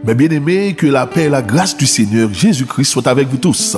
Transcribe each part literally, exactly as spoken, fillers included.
Mes bien-aimés, que la paix et la grâce du Seigneur Jésus-Christ soient avec vous tous.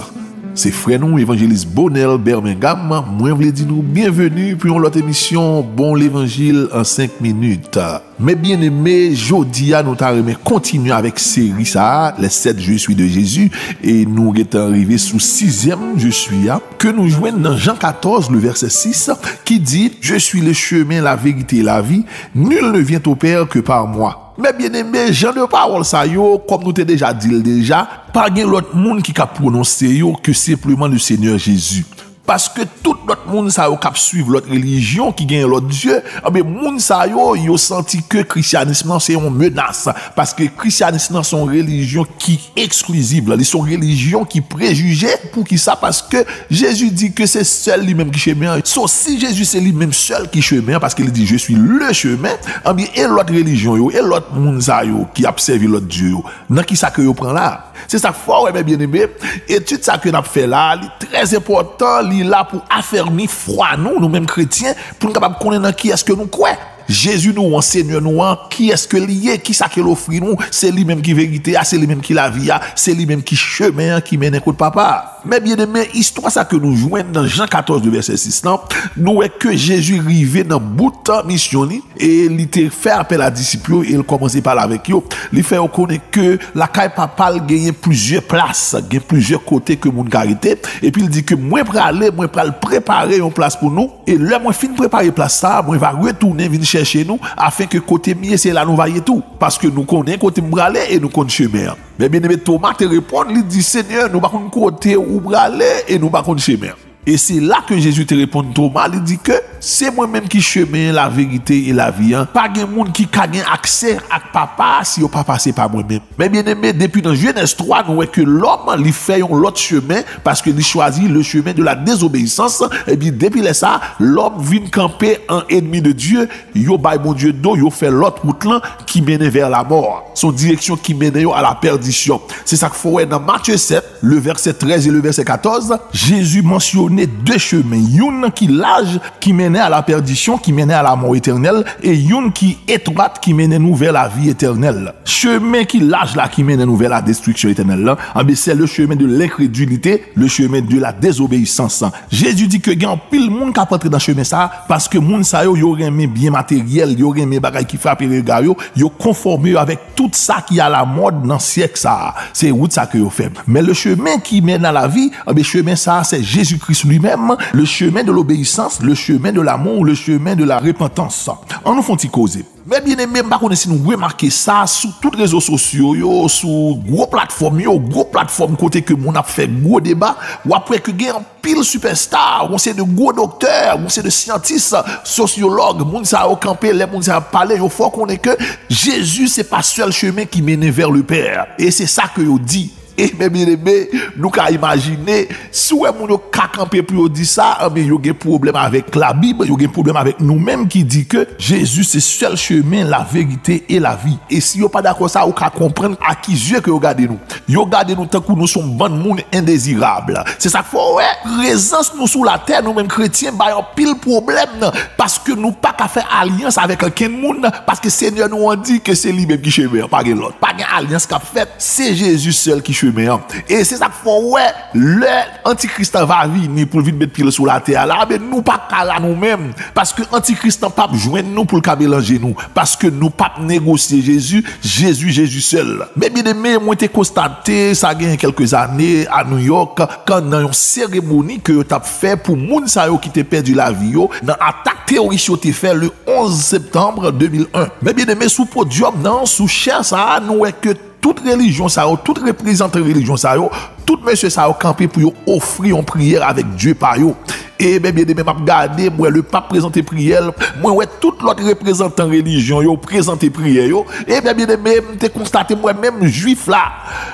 Se frè nou, evanjelis Bonel Birmingham, mwen vle di nou byenveni pou yon lòt emisyon Bon Levanjil an senk minit. Mes bien-aimés, jodi a nou ta renmen kontinye avèk seri sa a, les sept Je suis de Jésus, e nou gentan rive sou sizyèm Je suis a, ke nou jwenn nan Jan katòz, le vèsè sis, ki di, Je suis le chemin, la vérité et la vie, nul ne vient au Père que par moi. Mes bien-aimés, jan de pawòl sa yo, kòm nou te deja di l deja, pa gen lòt moun ki ka pwononse yo ke senpleman le Seigneur Jésus. Paske tout lòt moun sa yo k ap swiv lòt relijyon ki gen lòt dye, anben moun sa yo, yo santi ke krisyanis lan se yon menas. Paske krisyanis lan se yon relijyon ki eksklizif, li se yon relijyon ki prejije. Poukisa? Paske Jezi di ke se sèl li menm ki chemen an. So, si Jezi se li menm sèl ki chemen an, paske li di, Je suis le chemin, anben, e lòt relijyon yo, e lòt moun sa yo ki ap sèvi lòt dye yo, nan ki sa ke yo pran la? Se sa k fè w wè, mes bien-aimés, etid sa ke n ap fè la, li trè enpòtan, li la pou afèmi fwa nou, nou menm kretyen, pou n kapab konnen nan kiyès ke nou kwè. Jezi nou an, Senyè nou an, kiyès ke li ye, kisa ke l ofri nou, se li menm ki verite a, se li menm ki lavi a, se li menm ki chemen an ki mennen kot Papa a. Mes bien-aimés, istwa sa ke nou jwenn nan Jan katòz, de vèsè sis lan, nou wè ke Jezi rive nan bout misyon li, e li te fè apèl a disip yo, e l kòmanse pale avèk yo. Li fè yo konnen ke lakay Papa l genyen plizyè plas, gen plizyè kote ke moun ka rete, epi l di ke mwen prale, mwen pral prepare yon plas pou nou, e lè mwen fin prepare plas sa a, mwen va retounen vin chèche nou, afen ke kote m ye, se la nou va ye tou, paske nou konnen kote m prale e nou konn chemen an. Men byeneme, Toma te reponn, li di, Senyè, nou pa konn kote ou prale e nou pa konn chemen an. E se la ke Jezi te reponn Toma, li di ke, se mwen menm ki chemen an, laverite e lavi an. Pa gen moun ki ka gen aksè ak Papa a si yo pa pase pa mwen menm. Men byeneme, depi nan Jenèz twa, nou wè ke lòm, li fè yon lòt chemen, paske li chwazi le chemin de la désobéissance. Epi depi lè sa, lòm vin kanpe an enmi de Dye, yo bay Bondye do, yo fè lòt wout lan ki mennen vè lamò. Se yon direksyon ki mennen yo a la pèdisyon. Se sa k fè w wè nan Matye sèt, le vèsè trèz e le vèsè katòz, Jezi mansyone de chemen, youn ki laj, ki mennen a la pèdisyon, ki mennen a lamò etènèl, e youn ki etwat, ki mennen nou vè lavi etènèl. Chemen ki laj la ki mennen nou vè la destriksyon etènèl lan, anben, c'est le chemin de l'incrédulité, le chemin de la désobéissance. Jezi di ke gen anpil moun k ap antre nan chemen sa a, paske moun sa yo, yo renmen byen materyèl, yo renmen bagay ki frape rega yo, yo konfòme yo avèk tout sa ki alamòd nan syèk sa a. Se wout sa ke yo fè. Men le chemin qui mène à la vie, anben, chemen sa a, se Jezi Kris li menm, le chemin de l'obéissance, le chemin de l'amour, le chemin de la repentance. Ann nou fè yon ti koze. Men byeneme, m pa konnen si nou remake sa, sou tout rezo sosyo yo, sou gwo platfòm yo, gwo platfòm kote ke moun ap fè gwo deba, w ap wè ke gen anpil sipèsta, yon seri de gwo doktè, yon seri de syantis, sosyològ, moun sa yo kanpe, lè moun sa yo ap pale, yo fè w konnen ke Jezi se pa sèl chemen ki mennen vè le Pè. E se sa ke yo di. E men byeneme, nou ka imajine, si w wè moun yo ka kanpe pou yo di sa, anben, yo gen pwoblèm avèk Labib, yo gen pwoblèm avèk nou menm ki di ke Jezi se sèl chemen, laverite e lavi. E si yo pa dakò sa, ou ka konprann a ki zye ke yo gade nou. Yo gade nou tankou nou se yon bann moun endezirab. Se sa k fè w wè, prezans nou sou latè, nou menm kretyen, bay anpil pwoblèm, paske nou pa ka fè alyans avèk okenn moun, paske Senyè nou an di ke se li menm ki chemen an, pa gen lòt. Pa gen alyans k ap fèt, se Jezi sèl ki chemen an. E se sa k fè w wè, lè Antikris lan va vini pou l vin met pye l sou latè a la, men nou pa ka la nou menm, paske Antikris lan p ap jwenn nou pou l ka melanje nou, paske nou p ap negosye Jezi, Jezi, Jezi sèl. Men byeneme, mwen te konstate, sa gen kèlke zane, a New York, kan nan yon seremoni ke yo t ap fè pou moun sa yo ki te pèdi lavi yo nan atak teworis yo te fè le onz septanm de mil en. Men byeneme, sou podyòm nan, sou chè sa a, nou wè ke tout relijyon sa yo, tout reprezantan relijyon sa yo, tout mesye sa yo kanpe pou yo ofri yon priyè avèk Dye pa yo. E men byeneme, m ap gade, m wè Lepap prezante priyè l, mwen wè tout lòt reprezantan relijyon yo prezante priyè yo. E men byeneme, m te konstate, m wè menm Jwif la,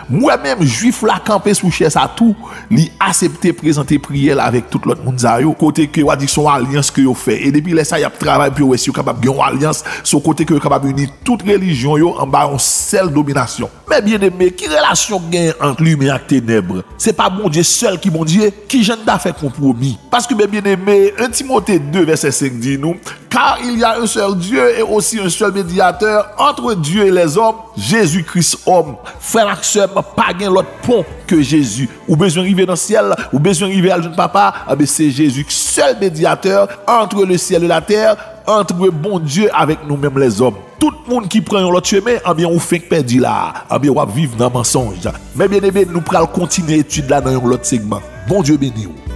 m wè menm Jwif la kanpe sou chè sa tou, li asepte prezante priyè l avèk tout lòt moun sa yo, kote ke w a di se yon alyans ke yo fè. E depi lè sa, y ap travay pou yo wè si yo kapab gen yon alyans, se yon kote ke yo kapab ini tout relijyon yo anba yon sèl dominasyon. Men byeneme, ki relasyon k genyen ant limen ak tenèb? Se pa Bondye sèl ki Bondye? Kijan n ta fè konpwomi? Paske men byeneme, en Timote de vèsè senk di nou, Car il y a un seul Dieu et aussi un seul médiateur entre Dieu et les hommes, Jésus-Christ homme. Frè m ak sè m, pa gen lòt pon ke Jezi. Ou bezwen rive nan syèl, ou bezwen rive al jwenn Papa, anben se Jezi sèl medyatè entre le ciel et la terre, entre Bondye avèk nou menm lèzòm. Tout moun ki pran yon lòt chemen, anbyen ou fenk pèdi la a, anbyen w ap viv nan mansonj. Men byeneme, nou pral kontinye etid la nan yon lòt segman. Bondye beni w.